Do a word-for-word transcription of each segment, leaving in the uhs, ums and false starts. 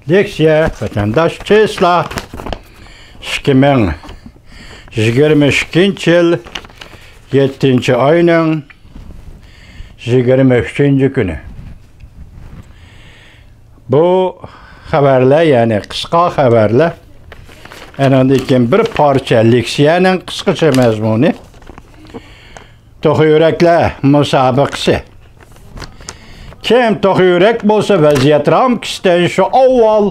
لېكسىيە ۋەتەنداش چېسلا، ئىككى مىڭ يىگىرمە ئىككىنچى يىل يەتتىنچى ئاينىڭ يىگىرمە ئۈچىنچى كۈنى. بۇ خەۋەرلەر، يەنى قىسقا خەۋەرلەر، ئەنىڭدىن كېيىن بىر پارچە لېكسىيەنىڭ قىسقىچە مەزمۇنى. توخۇ يۈرەكلەر مۇسابىقىسى. كىم توخۇ يۈرەك بولسا، ۋەزىيەت رامكىسىدىن شۇ ئاۋۋال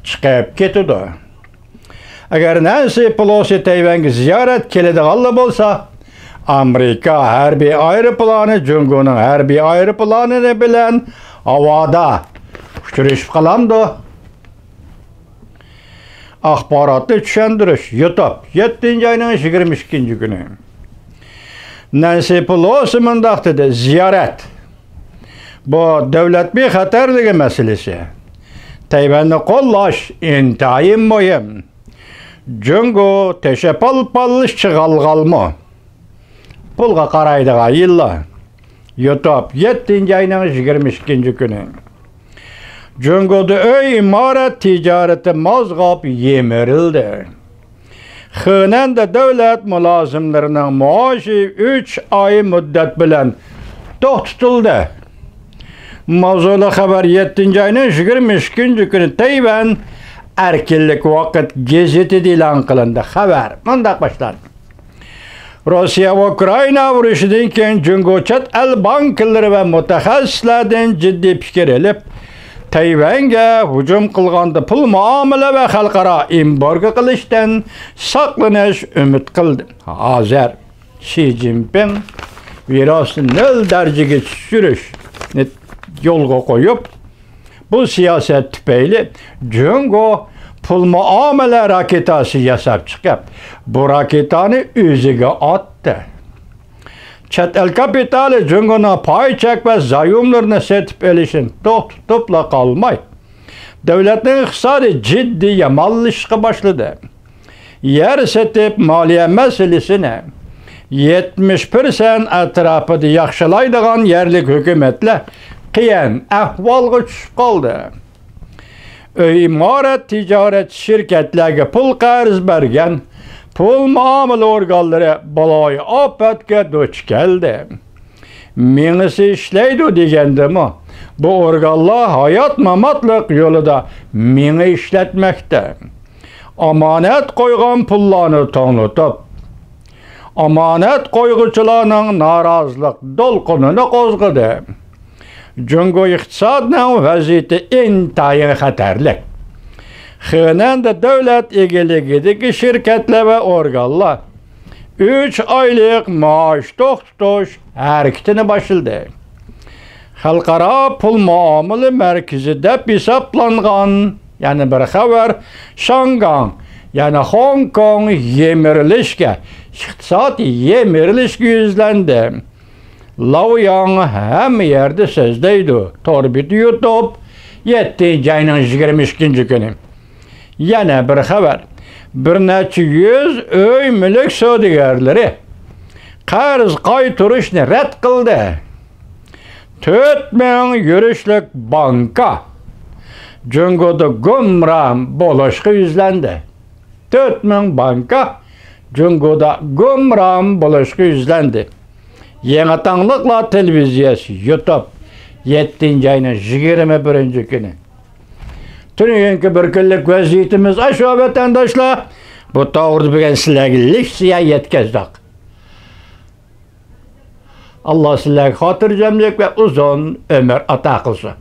چىقىپ كېتىدۇ. ئەگەر نەنسى پېلوسى تەيۋەنگە زىيارەت كېلىدىغانلا بولسا، ئامېرىكا ھەربىي ئايروپىلانى، جۇڭگونىڭ ھەربىي ئايروپىلانى بىلەن ھاۋادا ئۇچرىشىپ قالامدۇ؟ ئاخباراتنى چۈشەندۈرۈش، يۇتۇپ، يەتتىنچى ئاينىڭ يىگىرمە ئىككىنچى كۈنى. نەنسى پېلوسى مۇنداق دېدى: زىيارەت، بۇ دۆلەت بىخەتەرلىكى مەسىلىسى. تەيۋەننى قوللاش ئىنتايىن مۇھىم. جۇڭگو تېشى پال-پال، ئىچى غال-غالمۇ؟ پۇلغا قارايدىغان يىللار. يۇتۇپ، يەتتىنچى ئاينىڭ يىگىرمە ئىككىنچى كۈنى. جۇڭگودا ئۆي ئىمارەت تىجارىتى مازغاپ يىمىرىلدى. خېنەندە دۆلەت مۇلازىملىرىنىڭ مائاشى ئۈچ ئاي مۇددەت بىلەن توختىتىلدى. ماۋزۇلۇق خەۋەر يەتتىنچى ئاينىڭ يىگىرمە ئىككىنچى كۈنى تەيۋەن ئەركىنلىك ۋاقىت گېزىتىدە ئېلان قىلىندى. خەۋەر مۇنداق باشلاندى: روسىيە ئۇكرائىنا ئۇرۇشىدىن كېيىن جۇڭگو چەت ئەل بانكىلىرى ۋە مۇتەخەسسىسلەردىن جىددىي پىكىر ئېلىپ، تەيۋەنگە ھۇجۇم قىلغاندا پۇل مۇئامىلە ۋە خەلقئارا ئېمبارگو قىلىشتىن ساقلىنىش ئۈمىد قىلدى. ھازىر شى جىنپىڭ ۋىرۇسنى نۆل دەرىجىگە چۈشۈرۈشنى يولغا قويۇپ، بۇ سىياسەت تۈپەيلى جۇڭگو پۇل مۇئامىلە راكېتاسى ياساپ چىقىپ، بۇ راكېتانى ئۆزىگە ئاتتى. چەت ئەل كاپىتالى جۇڭگونىڭ پاي چەك ۋە زايوملىرىنى سېتىپ ئېلىشىنى توختىتىپلا قالماي، دۆلەتنىڭ ئىقتىسادى جىددىي يامانلىشىشقا باشلىدى. يەر سېتىپ مالىيە مەسىلىسىنى يەتمىش پىرسەنت ئەتراپىدا ياخشىلايدىغان يەرلىك ھۆكۈمەتلەر قىيىن ئەھۋالغا چۈشۈپ قالدى. ئۆي ئىمارەت تىجارەت شىركەتلەرگە پۇل قەرز بەرگەن پۇل مۇئامىلە ئورگانلىرى بالايىئاپەتكە دۇچ كەلدى. مېڭىسى ئىشلەيدۇ دېگەندىمۇ، بۇ ئورگانلار ھايات-ماماتلىق يولىدا مېڭە ئىشلەتمەكتە. ئامانەت قويغان پۇللارنى توڭلىتىپ، ئامانەت قويغۇچىلارنىڭ نارازىلىق دولقۇنىنى قوزغىدى. جۇڭگو ئىقتىسادىنىڭ ۋەزىيىتى ئىنتايىن خەتەرلىك. خېنەندە دۆلەت ئىگىلىكىدىكى شىركەتلەر ۋە ئورگانلار ئۈچ ئايلىق مائاش توختىتىش ھەرىكىتىنى باشلىدى. خەلقئارا پۇل مۇئامىلە مەركىزى دەپ ھېسابلانغان يەنە بىر خەۋەر، شاڭگاڭ، يەنى خوڭكوڭ يىمىرىلىشكە، ئىقتىساد يىمىرىلىشكە يۈزلەندى. لاۋياڭ ھەممە يەردە سۆزلەيدۇ. تور بېتى يۇتۇپ، يەتتىنچى ئاينىڭ يىگىرمە ئىككىنچى كۈنى. يەنە بىر خەۋەر. بىر نەچچە يۈز ئۆي مۈلۈك سودىگەرلىرى قەرز قايتۇرۇشنى رەت قىلدى. تۆت مىڭ يۈرۈشلۈك بانكا جۇڭگودا گۇمران بولۇشقا يۈزلەندى. تۆت مىڭ بانكا جۇڭگودا گۇمران بولۇشقا يۈزلەندى. يېڭى تاڭلىقلار تېلېۋىزىيەسى يۇتۇپ، يەتتىنچى ئاينىڭ يىگىرمە بىرىنچى كۈنى. تۈنۈگۈنكى بىر كۈنلۈك ۋەزىيىتىمىز ئاشۇ، ۋەتەنداشلار. بۇ توغرىدا بۈگۈن سىلەرگە لېكسىيە يەتكۈزدۇق. ئاللا سىلەرگە خاتىرجەملىك ۋە ئۇزۇن ئۆمۈر ئاتا قىلسۇن.